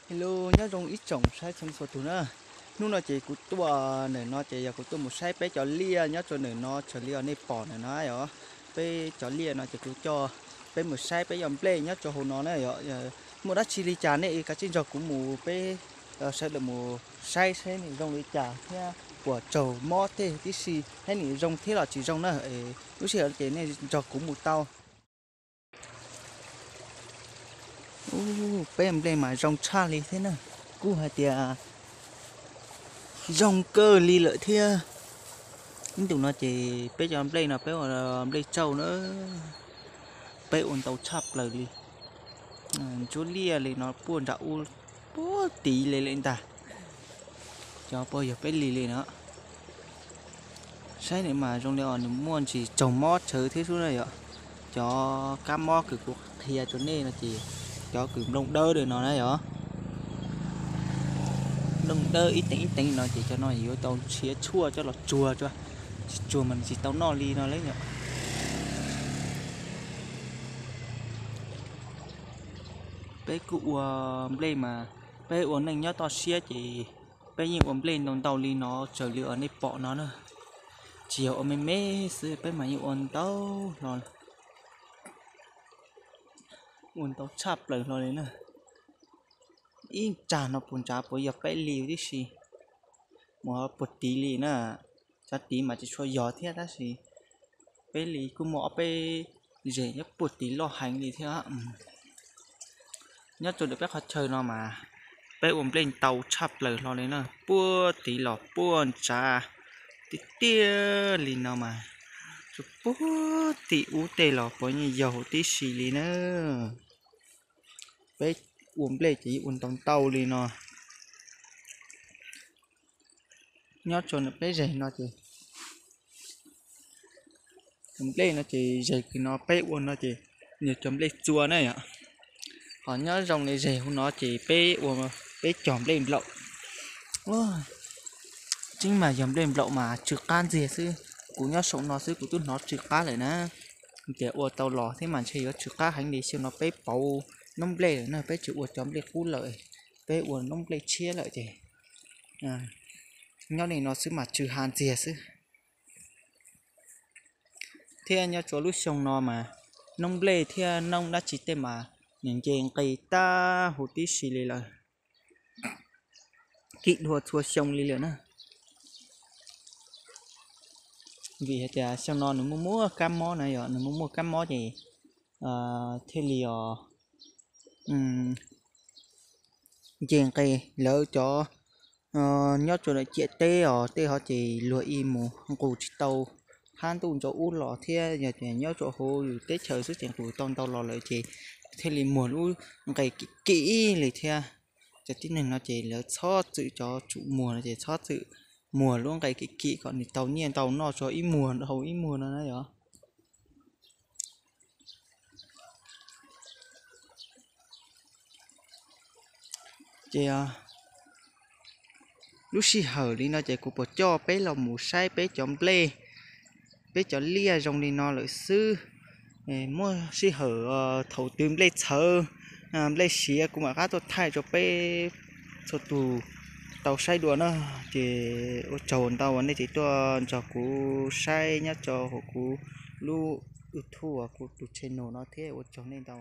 Hello, nyob zoo ib tsoom saib txhua txhua tus na. Hnub no ces kuv tuaj ntawm no ces yog kuv tuaj mus saib peb cov liaj nyob rau ntawm no, raws li os nej pom ntawm no yom. Peb cov liaj no ces kuv coj peb mus saib peb cov nplej nyob rau hauv no na yom. Muaj dab tsi li cas nej kav tsij nrog kuv mus, peb sawv daws mus saib saib nws zoo li cas thiab puas raug mob tej tib si, thiab nws zoo thiab los tsis zoo na. Lub sij hawm ces nej nrog kuv mus tau. Ub, peb nplej mas zoo tshaj li thiab na. Kuj hais tias zoo kawg li lawm thiab. Ib ntus no ces peb cov nplej no peb ua nplej tsauj na, peb ua ntau tshaj plaws li. Ntsuab liaj li no puag nram ub, puag tid li li ntag. Cov puas yog peb li li no. Saib nws mas zoo li os nws muaj ntsis raug mob tsawv thiab xwb na yom. Cov kab mob kws kuv qhia rau nej no ces cov kws nplooj dawb li no na yom. Nplooj dawb ib teev ib teev no ces cov no yuav tau nrhiav tshuaj coj los tsuag, tsis tsuag mas nws tsis tau noj li no lawm yom. Peb kuj ua nplej mas, peb ua neej nyob toj siab ces peb yeej ua nplej ntau ntau li no raws li os nej pom no na. Tsis yog ua me me xwb, peb mas yeej ua ntau hlo, ua ntau tshaj plaws hlo li na. Ib tsag no puas ntsav puas yog peb li tib si, mus puag tid li na. Cov tid mas tsis tshua yog thiab tab sis peb li kuj muaj ob peb zes nyob puag tid loj heev li thiab. Nyob rau ntawm peb qhov chaw no mas peb ua nplej ntau tshaj plaws hlo li na, puag tid los puag ntsav tiag tiag li no mas, rau puag tim ub tej los puav leej yog huv tib si li na. Peb ua nplej ces yeej ua ntau ntau li no. Nyob rau peb zes no ces, nplej no ces zes kws no peb ua no ces yog cov nplej txua na yom. Ho nyob zoo li zes hauv no ces peb ua, peb cog nplej nplaum. Tseeb mas yog nplej nplaum mas tsw qab ntxiag xwb, kuv nyob saum no xwb kuv twb hnov tsw qab lawm na. Tias ua tau los thiab mas ntshe yuav tsw qab heev li, xyoo no peb pauv noob nplej lawm na, peb tsis ua cov nplej qub lawm, peb ua noob nplej tshiab lawm ces nyob li no xwb mas tsw ha ntxiag xwb. Thiab nyob rau lub xyoo no mas noob nplej thiab noob dab tsi tej mas nws nce nqis tag huv tib si li lawm, kim dhau txhua xyoo li lawm na. Vim hais tias xyoo no nws muaj muaj kab mob na yom, nws muaj muaj kab mob ces thiaj li os nce nqis. Lawv cov nyob rau ntawm ciam teb os tej ho ces luag ib mus nqus tsis tau, hab ntuj ntsaum ub los thiab yog tias nyob rau hauv yus teb chaws xwb ces nqus tau ntau los lawm ces thiaj li muag lub nqis kim kim li thiab. Cov tib neeg no ces lawv txhob txwm, cov tsum muag no ces txhob txwm muag lub nqis kim kim kom nws tau nyiaj ntau noj tso ib muag dhau ib muag no na yom. Ces lub sij hawm li no ces kuv puas coj peb los mus saib peb cov nplej, peb cov liaj zoo li no lawm xwb. Muaj sij hawm thaum twg nplej txhawv, nplej siav kuv mam qab tuaj thaij rau peb txhua tus tau saib dua na. Ces ua tsaug ntau uas nej tseem tuaj nrog kuv saib nyob rau hauv kuv lub YouTube uas kuv tus channel no thiab ua tsaug nej ntau.